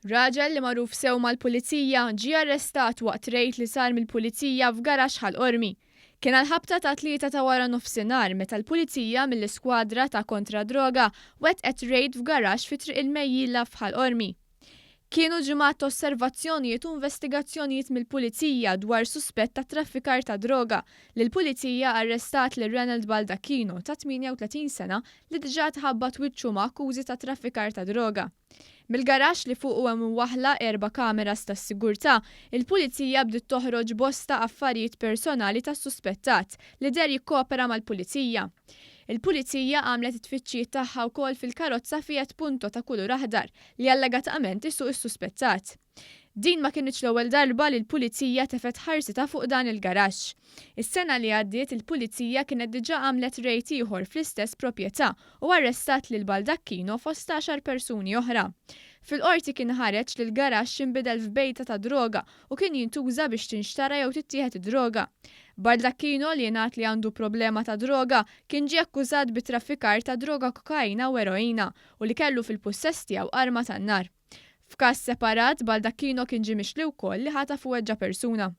Raġel li magħruf sew mal-Pulizija ġie arrestat waqt rejd li sar mill-Pulizija f'garaxx Ħal Qormi. Kien għall-ħabta tat-tlieta ta' waranofsinhar meta l-Pulizija mill-Iskwadra ta' Kontra Droga wettqet rejd f'garaxx fi Triq il-Mejjiela f'Ħal Qormi. Kienu ġimgħat ta' osservazzjonijiet u investigazzjonijiet mill-Pulizija dwar suspett ta' traffikar ta' droga li l-Pulizija arrestat lil Renald Baldacchino ta' 38 sena li diġà tħabbat wiċċu ma' akkużi ta' traffikar ta' droga. Mill-garaxx li fuqu hemm imwaħħla erba' kameras tas-sigurtà, il-Pulizija bdiet toħroġ bosta affarijiet personali tas-suspettat li deher jikkopera mal-Pulizija. Il-Pulizija għamlet it-tfittxijiet tagħha wkoll fil-karozza Fiat Punto ta' kulur aħdar li allegatament isuq is-suspettat. Din ma kinitx l-ewwel darba li l-Pulizija tefgħet ħarsitha fuq dan il-garaxx. Is-sena li għaddiet il-Pulizija kienet diġà għamlet rejd ieħor fl-istess propjetà u arrestat lil Baldacchino fost għaxar persuni oħra. Fil-Qorti kien ħareġ li l-garaxx inbidel f'bejta tad-droga u kien jintuża biex tinxtara jew tittieħed id-droga. Baldacchino, li jingħad li għandu problema ta' droga, kien ġie akkużat bi traffikar ta' droga kokaina u eroina u li kellu fil-pussess tiegħu arma tan-nar. F'każ separat, Baldacchino kien ġie mixli wkoll li ħataf u weġġa' persuna.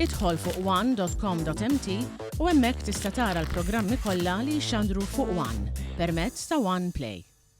Idħol fuq one dot com dot mt u hemmhekk tista' tara l-programmi kollha li jixxandru fuq one permezz ta' One Play.